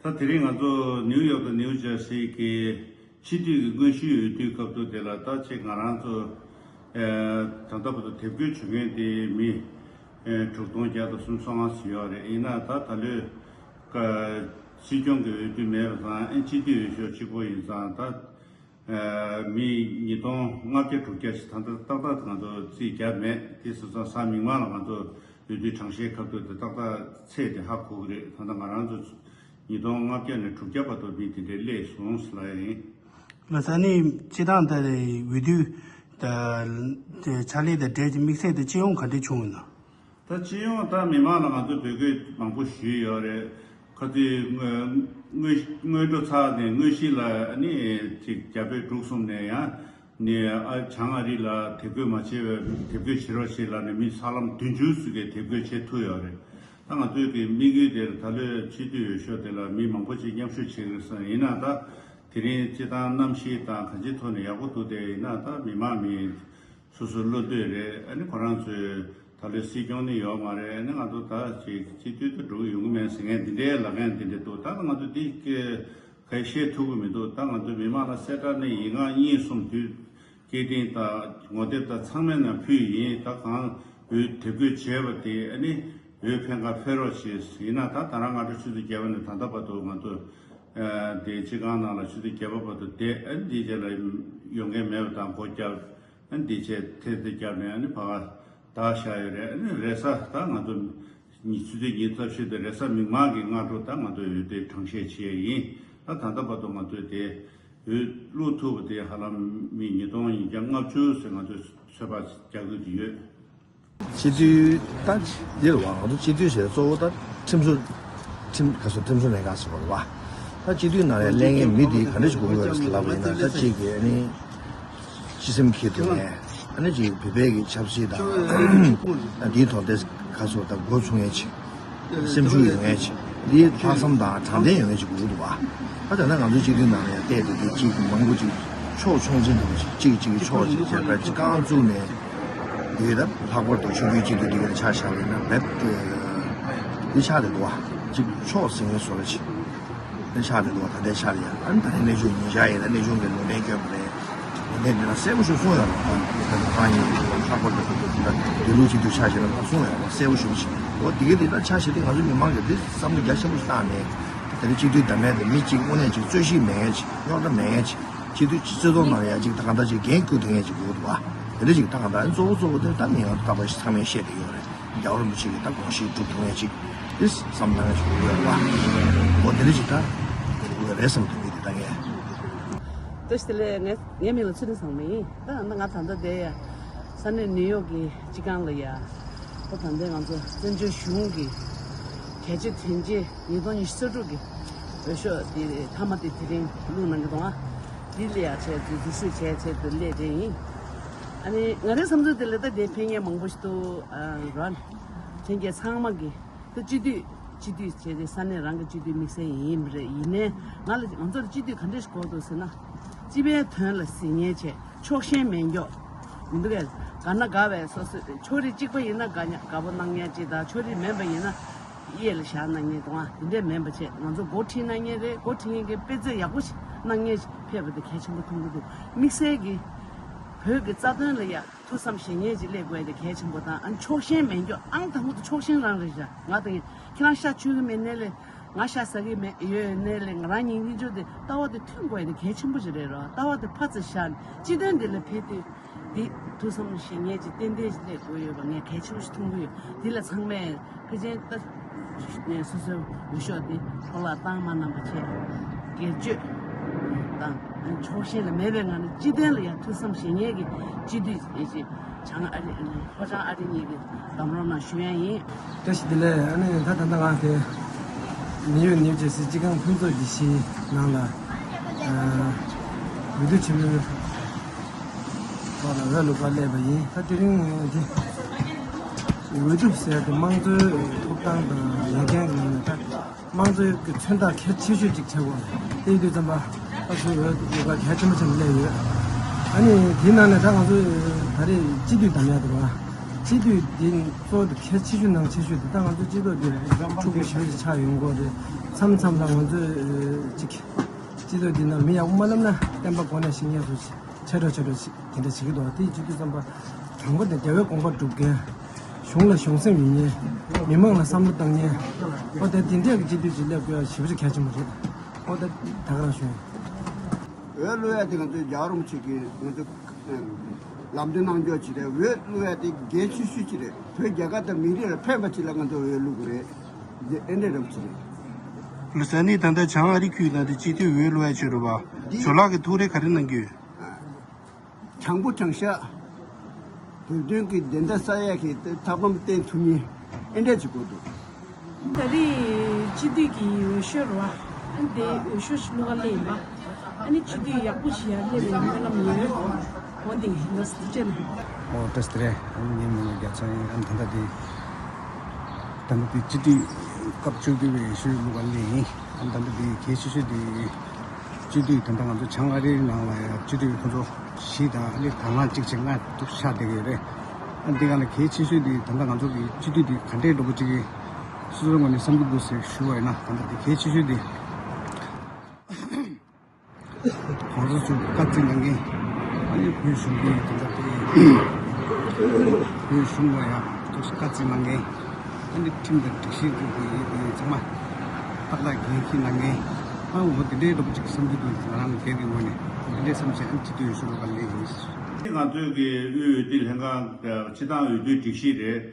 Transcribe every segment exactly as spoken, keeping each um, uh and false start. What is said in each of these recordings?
ད་དེ་རིང་ང་ཚོ་ནིའུ་ཡོག་དང་ནིའུ་ཇར་སི་གི་སྤྱི་འཐུས་ཀྱི་དངོས་གཞིའི་འོས་བསྡུའི་སྐབས་དུ་དེ་ལ་ད་ཅིག་ང་རང་ཚོ་ཨེ་ད་ལྟ་བར་དུ་དེབ་སྐྱེལ་བྱེད་མཁན་དེ་མི་ཨེ་དྲུག་སྟོང་བརྒྱ་དང་སུམ་ཅུ་སོ་ལྔ་ཙམ་ཡོད་རེད། ཡིན་ན་ད་ད་ལོའི་ཀ་སྲིད་སྐྱོང་གི་འོས་བསྡུ་མེད་པ་དང་ཨེ་སྤྱི་འཐུས་འོས་ཤོག་གཅིག་པོ་ཡིན་ཙང་ད་ཨ་མི་ཉིས་སྟོང་ལྔ་བརྒྱ་དྲུག་བརྒྱ་ཞིག་ད་ལྟ་ཏག་ཏག་ང་ཚོ་རྩིས་བརྒྱབ་མེད། དེ་སོང་ཙང་གཟའ་མིག་དམར་ལ་ང་ཚོ་འོས་བསྡུའི་གྲངས་བཤེར་སྐབས་དུ་དེ་ཏག་ཏག་ཚད་དེ་ཧ་གོ་གི་རེད། ད་ལྟ་ང་རང་ཚོ་ཉིས་སྟོང་ལྔ་བརྒྱ་ནས་དྲུག་བརྒྱ་བར་དུ་མི་དེ་འདྲའི་སླེབས་སོང་ཟེར་ལབ་ཡ་ཡིན། ལགས་སོ། ཨ་ནི་སྤྱིར་བཏང་ད་འོས་བསྡུ་ད་དེ་ཕྱག་ལས་དང་འབྲེལ་གྱི་དམིགས་བསལ་དེ་སྤྱི་ཡོངས་ག་འདྲས་བྱུང་ཡོད་ན། ད་སྤྱི་ཡོངས་ད་མི་མང་ལ་ང་ཚོ་འབོད་སྐུལ་མང་པོ་ཞུས་ཡོད་རེད། ཁ་ཚིག་སྔོན་སྔོན་སྔོན་འགྲོ་ཚར་ནས་དངོས་གཞི་ལ་ཨ་ནི་ཅིག་རྒྱ་བོད་འབྲུག་གསུམ་ནས་ཡང་ནས་ཨ་བྱང་ཨ་རི་ལ་དེབ་འགོད་མ་བྱས་པའི་དེབ་འགོད་བྱེད་རོགས་བྱེད་ལབ་ནས་མི་ཧ་ལམ་བདུན་ཅུ་ཙམ་གྱིས་དེབ་འགོད་བྱེད་ཐུབ་ཡོད་རེད། ད་ང་ཚོའི་གི་དམིགས་ཡུལ་དེར་ད་ལོའི་སྤྱི་འཐུས་འོས་ཤོག་དེ་ལ་མི་མང་པོ་ཅིག་མཉམ་ཞུགས་བྱེད་ཀྱི་རེད་བསམ། ཡིན་ན་ད་དེ་རིང་སྤྱི་བཏང་གནམ་གཤིས་དང་གང་ཅིའི་ཐོག་ནས་ཡག་པོ་འདུག་སྟེ། ཡིན་ན་ད་མི་མང་མི་སོ་སོའི་བློ་འདོད་རེད། ཨ་ནི་ཁོ་རང་ཚོས་ད་ལོའི་སྲིད་སྐྱོང་ནི་ཡོད་མ་རེད། ཨ་ནི་ང་ཚོ་ད་ཅིག་སྤྱི་འཐུས་དུ་འགྲོ་གི་ཡོང་གི་མེད་ཟེར་མཁན་འདི་འདྲའི་ལབ་མཁན་འདི་འདྲ་འདུག་ད་ང་ཚོ་འདི་ག་བཤད་ཐུབ་ཀྱི་མི་འདུག་ད་ང་ཚོ་མི་མང་ལ་གསལ་བསྒྲགས་ནི་ཡིག་ངག་གཉིས་གསུམ་དུས་སྐད་འཕྲིན་དང་ངོ་དེབ་དང་ཚང་མའི་ནང་ཕུལ་ཡིན། ད་གང་འོས་དེབ་འགོད་བྱས་པ་དེ་ཨ་ནི་འོས་འཕེན་ག་ཕེབས་རོགས་བྱེད། ཡིན་ན་ད་ད་རང་སྔ་དྲོ་ཆུ་ཚོད་བརྒྱད་པ་ནས་ད་ལྟ་བར་དུ་ང་ཚོ་ཨ་དེ་སྤྱི་ཁང་ནང་ལ་ཆུ་ཚོད་བརྒྱད་པ་བར་དུ་བསྡད། ཨ་ནི་འདི་རྗེས་ལ་ཡོང་མཁན་མེད་པ་དང་སྒོ་བརྒྱབ། ཨ་ནི་འདི་བྱས་ཐེ་ཐེ་བརྒྱབ་ནས་ཨ་ནི་ཕ་ག་བདག་བཞག་ཡོད་རེད། ཨ་ནི་རེས་གཟའ་ད་ང་ཚོ་ཉི་ཆུ་ཚོད་ཉི་ཤུ་རྩ་བཞི་དེ་རེས་གཟའ་མིག་དམར་གྱི་སྔ་དྲོ་ད་ང་ཚོ་འོས་བསྡུའི་གྲངས་བཤེར་བྱས་ཡིན། ད་ད་ལྟ་བར་དུ་ང་ཚོས་དེ་འོས་བླུག་ཐུབ་པ་དེ་ཧ་ལམ་མི་ཉིས་སྟོང་ཉིས་བརྒྱ་ལྔ་བཅུ་ཟེར་ང་ཚོས་ཚོད་དཔག་རྒྱག་གི་ཡོད། སྤྱི་འཐུས་ད་འདི་རེད་བ། ང་ཚོ་སྤྱི་འཐུས་ཟེར་གཙོ་བོ་ད་ཁྲིམས་བཟོ་ཁྲིམས་ཁ་སོ་ཁྲིམས་བཟོ་ལས་ཀ་ཟེར་བ་རེད་བ། ད་སྤྱི་འཐུས་ནང་ལ་སླེབས་མཁན་མི་དེ་ག་འདྲ་ཞིག་དགོས་ཀྱི་ཡོད་རེད་ཟེར་ལབ་པ་ཡིན་ན། ད་གཅིག་གིས་ཨ་ནི་སྤྱི་སེམས་འཁྱེར་ཐུབ་མཁན། ཨ་ནི་གཅིག་བོད་པའི་གི་ཆབ་སྲིད་དང་ཨ་འདིའི་ཐོག་ཏེ་ཁ་སོ་ད་འགོ་ཚུགས་མཁན་ཅིག་སེམས་ཤུགས་ཡོད་མཁན་ཅིག་འདིའི་ལྷག་བསམ་དང་དྲང་བདེན་ཡོད་མཁན་ཅིག་དགོས་ཀྱི་འདུག་བ། ད་ད་ལྟ་ང་ཚོའི་སྤྱི་འཐུས་ནང་ལ་ཡང་བལྟས་ཏེ་དེ་གཅིག་མང་པོ་ཅིག་ཕྱོགས་མཚུངས་ཅན་འདྲ་བོ་ཅིག་གཅིག་གཅིག་གི་ཕྱོགས་ཅིག་བྱས་པ་ཅིག་རྐང་བཙུགས་ནས། འདི་ད་ལྷག་པར་དུ་ཆུང་ཆུང་སྤྱི་འཐུས་འདི་ག་ཆ་བཞག་པ་ཡིན་ན་རྦད་དེ་འདི་ཆགས་བསྡད་འདུག་བ། གཅིག་ཕྱོགས་ཟིན་བཟོ་འདྲ་ཅིག་འདི་ཆགས་བསྡད་འདུག་བ། ད་ལྟའི་ཆ་ལ་ཡང་ཨ་ནི་ད་ལྟའི་གནས་ཚུལ་ཉིན་ཞག་ཡིན་ན་གནས་ཆུང་གི་ལུང་བསྟན་སྐྱོན་པ་རེད། ལུང་བསྟན་འདི་ལ་གསལ་པོ་ཞིག་གསུངས་ཡོད་རེད། ད་ད་ཡིན་ལྷག་པར་དུ་འདི་ལུགས་སྤྱི་འཐུས་ཆ་བཞག་ན་ད་གསུངས་ཡོད་རེད། གསལ་པོ་ཞིག་ཅིག་འོ་འདི་ག་འདི་ད་ཆ་བཞག་དུས་ང་ཚོ་མི་མང་གིས་འདི་བསམ་བློ་རྒྱ་ཆེན་པོ་ཞིག་བཏང་ནས། ད་རེས་སྤྱི་འཐུས་འདྲ་མེད་དེ་མི་གཅིག་དངོས་གནས་ཅིག་རྩོད་གཞི་མེད་མཁན་ཅིག་རྙོག་དྲ་མེད་མཁན་ཅིག་སྤྱི་འཐུས་སྤྱི་ཚོགས་ནང་ལ་ཡང་ཅིག་ད་གང་ལྟར་ཅིག་འགན་འཁུར་ཐུབ་མཁན་ཅིག་དགོས་འདུག་བ། དེ་འདྲ་ཅིག་ད་གང་ལྟར་གཙོ་བོ་གཙོ་བོ་དེ་ད་མི་ང་ཚོ་རྟག་པར་ཞིག་ཚང་མས་བཤད་བསྡད་ཡོད་རེད། རྒྱལ་བ་རིན་པོ་ཆེ་གིས་ད་དགོངས་གཞི་སྒྲུབ་ཐུབ་མཁན་ཅིག་དེ་བསམ་བློ་ཅིག་དགོས་ཡོད་རེད་བ། འོ་དེ་འདྲ་ཅིག་ད་དགོས་ཡོད་རེད་བསམ་ཐུབ་མཁན་དེ་ད་ངས། བཀྲ་ཤིས་བདེ་ལེགས། ངའི་ངའི་མིང་ལ་ཚུལ་ཁྲིམས་བཟང་མོ་ཡིན། ད་ང་ད་ལྟ་བསྡད་ཡ་ས་གནས་ནིའུ་ཡོག་གི་སྤྱི་ཁང་ལ་ཡ། ཁོ་ད་ལྟའི་ང་ཚོ་བཙན་བྱོལ་གཞུང་གི་གལ་ཆེ་དོན་ཆེ་ཉིས་སྟོང་ཉི་ཤུ་རྩ་དྲུག་གི་འོས་ཤོག་དེ་མཐའ་མ་དེ་དེ་རིང་བླུགས་གནང་གི་འདུག་ཨ། དེ་ལ་ཡ་བྱས་ཏེ་འཛུལ་ཞུགས་བྱས་བྱས་ཏེ་སླེབས་བསྡད་ཡིན། ཨ་ནི་ང་རའི་བསམ་ཚུལ་དེ་ལ་ད་དེ་ཕན་མཁན་མང་པོ་ཞིག་འདུག་ཨ། རོ་ཨ་ནི་ལྷན་རྒྱས་ཚང་མ་གི་ད་སྤྱི་འཐུས་སྤྱི་འཐུས་བྱས་ཏེ་ས་གནས་རང་གི་སྤྱི་འཐུས་དམིགས་བསལ་ཡིན་པ་རེད། ཡིན་ནའི་ང་ལ་ང་ཚོར་སྤྱི་འཐུས་ག་འདྲ་ཞིག་དགོས་འདུག་ཟེར་ན། སྤྱི་པའི་དོན་ལ་གཟིགས་མཁན་བྱས། ཕྱོགས་ཞེན་མེད་མགྱོགས། མི་འདུག་གས། དགའ་ན་དགའ་བས་སོ་སོ་ཕྱོགས་རིས་གཅིག་པ་ཡིན་ན་དགའ་ཉ་དགའ་པོ་གནང་མཁན་གཅིག་དང་ཕྱོགས་རིས་མེད་པ་ཡིན་ན་གཡས་ལ་བཞག་གནང་མཁན་དང་དེ་འདྲས་མེད་པ་བྱས། ང་ཚོ་འགོ་ཁྲིད་གནང་མཁན་རེད། འགོ་ཁྲིད་མཁན་གྱི་དཔེ་མཛོད་ཡག་པོ་ཞིག་གནང་མཁན་ཞིག་ཕེབས་པ་དེ་གལ་ཆེན་པོ་མཐོང་གི་འདུག་དམིགས་བསལ་གྱི་བོད་ཀྱི་རྩ་དོན་ལ་ཡ་ཐུགས་བསམ་བཞེས་མཁན་ཞིག་སླེབས་དགོས་དེ་གལ་ཆེན་པོ་དང་། ཨ་ནི་ཕྱོགས་ཞེན་མེད་མགྱོགས། ཨང་དང་པོ་དེ་ཕྱོགས་ཞེན་རང་རེད་བཞག་ང་དང་ཁྱེད་རང་ཤ་མཆོད་ཀྱི་མེད་ནའི་ལས། ང་ཤ་ཟ་གི་མེད་ཡོད་ནའི་ལས། ང་རང་ཉིད་གཉིས་ཆོས་དེ་ལྟ་བ་དེ་མཐུན་དགོས་དེ་གལ་ཆེན་པོ་ཞིག་རེད་རོ། ལྟ་བ་དེ་ཕར་ཙམ་བཞག་ནས་སྤྱི་དོན་འདི་ལ་ཕེབས་དུས་འདི་ཐུགས་བསམ་བཞེས་མཁན་ཅིག་ཏན་ཏན་ཞིག་སླེབས་དགོས་ཡོད་པ་ངས་གལ་ཆེན་པོ་ཞིག་མཐོང་གི་ཡོད། འདི་ལ་ཚང་མས་ཕལ་ཆེར་ལྟ་སོ་སོའི་འོས་ཤོག་དེ་ཕོ་ལགས་བཏང་མ་གནང་པ་བྱས། སྒེར་གཅོད་དང་ཕྱོགས་ཞེན་ལ་མེད་པའི་ངང་ནས་སྤྱི་དོན་ལ་ཡང་ཐུགས་བསམ་བཞེས་མཁན་གྱི་སྤྱི་འཐུས་ཅིག་བྱང་ཨ་རི་ལྷོ་བྱང་ཨ་རི་གཉིས་ཀྱི་ལམ་རོགས་གནང་ཞུ་ཡ་ཡིན། བཀྲ་ཤིས་བདེ་ལེགས། ཨ་ནི་ད་ད་ལྟ་ང་དེ་ནིའུ་ཡོག་ནིའུ་ཇར་སི་སྤྱི་ཁང་ཕུན་ཚོགས་ཀྱི་གཞིས་ནང་ལ་འོས་བསྡུ་ཆེན་མོའི་ཐོག་ལ་འོས་བླུག་པར་སླེབས་པ་ཡིན། ད་དེ་རིང་འདི་འོས་བསྡུ་ཟེར་ཏེ་དམངས་གཙོའི་ཐོབ་ཐང་དང་ལས་འགན་གྱི་ནང་ནས་ད། དམངས་གཙོའི་གི་མཚོན་རྟགས་གལ་ཆེ་ཤོས་ཅིག་བྱེད་དགོས། དེ་ཡིན་དུས་ཙམ་པ་ད་ཚོའི་འོས་བླུག་པ་གལ་ཆེན་པོ་ཆེན་པོ་སླེབས་ཡོད། ཨ་ནི་དེའི་ནང་ནས་ད་ང་ཚོ་ད་རེས་སྤྱི་འཐུས་འདེམས་ཡག་འདུག་བ། སྤྱི་འཐུས་འདི་གཙོ་བོ་གལ་ཆེ་ཤོས་ནང་ཆེ་ཤོས་འདི་ད་ང་ཚོ་སྤྱི་ཚོགས་འདི་ཕྲུ་གུ་ཞིག་ཆགས་ཡོང་གི་རེད། མཚམས་མཚམས་ལ་ང་ཚོས་ཅིག་སྤྱི་ཚོགས་འདི་ནང་མི་ཡག་པོ་མ་བསྣམས་ན་བསྟན་པ་སྒོ་ནས་ཤིག་ཉེས་སུ་ཆེ་འགྲོ་ཆེ་འགྲོ་ཞིག་དེ་འདྲ་བྱེད་ཀྱི་འདུག་དེའི་སྤྱི་འཐུས་ཚན་པ་དང་པོ་དེ་རྒྱལ་བའི་དགོངས་པ་སྒྲུབ་མཁན། གཞུང་ལ་གཞུང་སེམས་ཡོད་མཁན། མི་མང་ལ་བསམ་བློ་བཏང་མཁན། ཨོ་དེ་དེ་འདྲས་ཀྱི་སྤྱི་འཐུས་ཅིག་སླེབས་དགོས་ཞེ་པོ་ཅིག་གལ་ཆེན་པོ་རེད། ཨོ་དེ་ད་ག་རང་ཞུ་ཡིན། འོས་བླུག་ཡ་དེ་ང་ཚོའི་རྒྱལ་བ་རིན་པོ་ཆེ་གིས་ང་ཚོ་ལམ་སྟོན་གནང་རྒྱུ་ཅིག་རེད། འོས་བླུག་ཡ་དེ་གལ་ཆེ་ཤོས་ཅིག་རེད། བོད་རྒྱལ་ཁབ་དང་མི་རིགས་ལ་ཕན་པ་ཅིག་ལ་ང་ཚོ་འོས་བླུག་གི་རེད། འདི་ཨེ་འདྲས་རིན་པོ་ཆེ་རེད། ལོ་ས་ནི་ད་ལྟ་བྱང་ཨ་རི་ཁུལ་ནང་དུ་སྤྱི་འཐུས་འོས་བླུག་ཡ་ཆོད་རུ་བ། འདི་ཇོ་ལགས་ཀྱི་ཐུགས་རེ་ག་རེ་གནང་གི་ཡོད། དྲང་པོ་དྲང་བཞག་བོད་དོན་གྱི་བདེན་མཐའ་གསལ་ཡག་གི་ཐབས་ལམ་བསྟན་ཐུབ་མཁན་ཨེ་འདྲས་ཅིག་དགོས་འདུག་ད་རེས་སྤྱི་འཐུས་ཀྱི་འོས་ཤོག་རེད་བ། ཨ་ནི་དེ་འོས་ཤོག་ཞིག་བླུག་ག་སླེབས་ཡིན་པ། ཨ་ནི་སྤྱི་འཐུས་ཡག་པོ་ཞིག་ཡར་སླེབས་པའི་སྨོན་ལམ་ཡོད། འོ་དེ་ཡིན་ལ་སི་ཅན། ཨོ་བཀྲ་ཤིས་བདེ་ལེགས། ཨ་ནི་ངའི་མིང་ལ་རྒྱལ་མཚན་ཡིན། ཨ་ནི་ད་ལྟ་དེ་ད་ལྟ་དེ་སྤྱི་འཐུས་སྐབས་བཅུ་བདུན་པའི་འོས་ཤོག་བླུག་ག་སླེབས་ཡིན། ཨ་ནི་ད་ལྟ་དེ་གལ་ཆེ་ཤོས་དེ་སྤྱི་འཐུས་ད་ལྟ་ང་ཚོ་བྱང་ཨ་རིའི་ནང་ལ་ཡང་སྤྱི་འཐུས་ཁོ་ཚོ་བཞི་དང་ཨ་ནི་དང་བླངས་གཅིག་བྱས་ལྔ་འདུག་ཆགས་བསྡད་ཀྱི་ཡོད་རེད། ཨ་འདི་ག་ལ་གལ་ཆེ་ཤོས་དེ་ད་ལྟ་ང་ཚོ་གི་སྤྱི་འཐུས་དེ་ག་འདྲས་འགྲོ་པོ་ཅིག་གི་སོ་སོའི་ངོས་ནས་བསམ་གྱི་འདུག་ཟེར་ཞུ་བ་ཡིན་ན། ད་ལྟ་དེ་གལ་ཆེ་ཤོས་དེ་གོང་ས་མཆོག་བཀའ་བརྩི་གནང་མཁན། ཨ་ནི་བོད་གཞུང་གི་ད་ལྟ་དེ་བོད་གཞུང་ལ་ཡང་ཐུགས་སུ་བཀའ་བརྩི་གནང་མཁན། ཨ་ནི་ཁྲིམས་དང་སྒྲིག་གཞི་གི་ཚང་མ་ཏག་ཏག་འགན་འཁྱེར་གནང་མཁན། ཨ་འོ་དེ་འདྲའི་འདྲ་པོ་ཅིག་བསམ་གྱི་འདུག་ང་རང་སྒེར་གྱི་ངོས་ནས་དེ་འདྲའི་བསམ་བྱས་ཨ་ནི་སྤྱི་འཐུས་འོས་ཤོག་བླུག་ག་སླེབས་ཡིན། ང་ཚོའི་གི་དབུས་འོས་བསྡུ་ལྷན་ཁང་སྤྱི་བཏང་འོས་བསྡུའི་སྒྲིག་གཞི་རེད།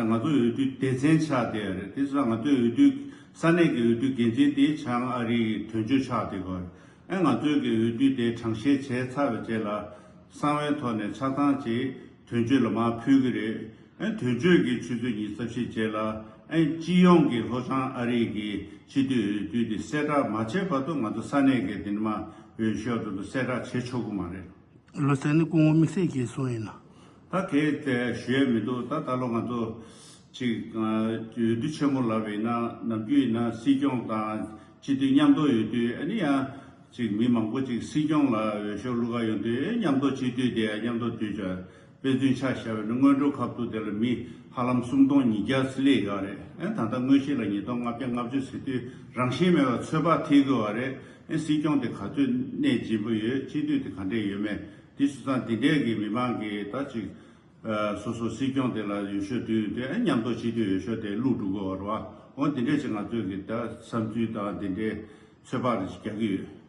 ང་ཚོ་འོས་བསྡུའི་སྡེ་ཚན་ཆགས་བསྡད་ཡོད་རེད། དེ་ཚོ་ང་ཚོའི་འོས་བསྡུ་ས་གནས་ཀྱི་འོས་བསྡུ་འགན་འཛིན་དེ་བྱང་ཨ་རི་ཡི་དོན་གཅོད་ཆགས་བསྡད་ཡོད་རེད། ཨ་ང་ཚོའི་གི་འོས་བསྡུ་དེ་གྲངས་བཤེར་བྱས་ཚར་བའི་རྗེས་ལ་གསང་བའི་ཐོག་ནས་ཆ་ཚང་ཅིག་དོན་གཅོད་ལ་མར་ཕུལ་གི་རེད། ཨ་དོན་གཅོད་ཀྱིས་ཆུ་ཚོད་ཉི་ཤུ་རྩ་བཞིའི་རྗེས་ལ་ཨ་སྤྱི་ཡོངས་ཀྱི་ལྷོ་བྱང་ཨ་རི་གི་སྤྱི་འཐུས་འོས་བསྡུ་དེ་གསལ་བསྒྲགས་མ་བྱས་བར་དུ་ང་ཚོ་ས་གནས་ཀྱི་དེ་ནས་མར་འོས་ཤོག་དེ་ཚོ་གསལ་བསྒྲགས་བྱེད་ཆོག་གི་མ་རེད། ལོ་ས་ནི་སྐུ་ངོ་དམིགས་བསལ་གྱིས་གསུངས་ཡིན་ན། ད་གལ་ཏེ་ཞུ་ཡས་མི་འདུག་ད་ད་ལོ་ང་ཚོ་ཅིག་འོས་བསྡུ་ཆེན་མོ་ལབ་ཡིན་ན་ནམ་རྒྱུན་ཡིན་ན་སྲིད་སྐྱོང་དང་སྤྱི་འཐུས་མཉམ་དུ་ཡོད་དུས། ཨ་ནི་ཡང་ཅིག་མི་མང་པོ་ཅིག་སྲིད་སྐྱོང་ལ་འོས་ཤོག་བླུག་ག་ཡོང་དུས་མཉམ་དུ་སྤྱི་འཐུས་དེ་མཉམ་དུ་སྡོད་ཀྱང་དཔེ་མཚོན་ཆ་བཞག་པ་ཡིན་ན་སྔོན་འགྲོ་ཁ་ཐུག་དེ་ལ་མི་ཧ་ལམ་སུམ་སྟོང་ཉིས་བརྒྱ་སླེབས་ཡོད་རེད། ཨ་ད་ལྟ་དངོས་གཞི་ལ་ཉིས་སྟོང་ལྔ་བརྒྱ་ལྔ་བཅུ་ཟེར་དུས་རང་བཞིན་མེད་པར་ཚོད་དཔག་ཐེབས་དགོས་པ་རེད། ཨ་སྲིད་སྐྱོང་དེ་ག་ཚོད་གནད་སྦྱིན་པོ་ཡོད། སྤྱི་འཐུས་དེ་ག་འདྲས་ཡོད་མེད་དེ་སོང་ཙང་དེ་འདྲས་ཀྱི་མི་མང་གིས་ད་ཅིག་ཨ་སོ་སོ་སྲིད་སྐྱོང་དེ་ལ་འོས་ཤོག་བསྡུས་ཡོང་དུས་ཨ་མཉམ་དུ་སྤྱི་འཐུས་འོས་ཤོག་དེ་བླུག་འགྲོ་དགོས་པ་རེད་བ། འོ་དེ་འདྲས་ཅིག་ང་ཚོས་ཀྱི་ད་བསམ་ཚུལ་དང་དེ་འདྲས་ཚོད་དཔག་རེ་ཞིག་རྒྱག་གི་ཡོད།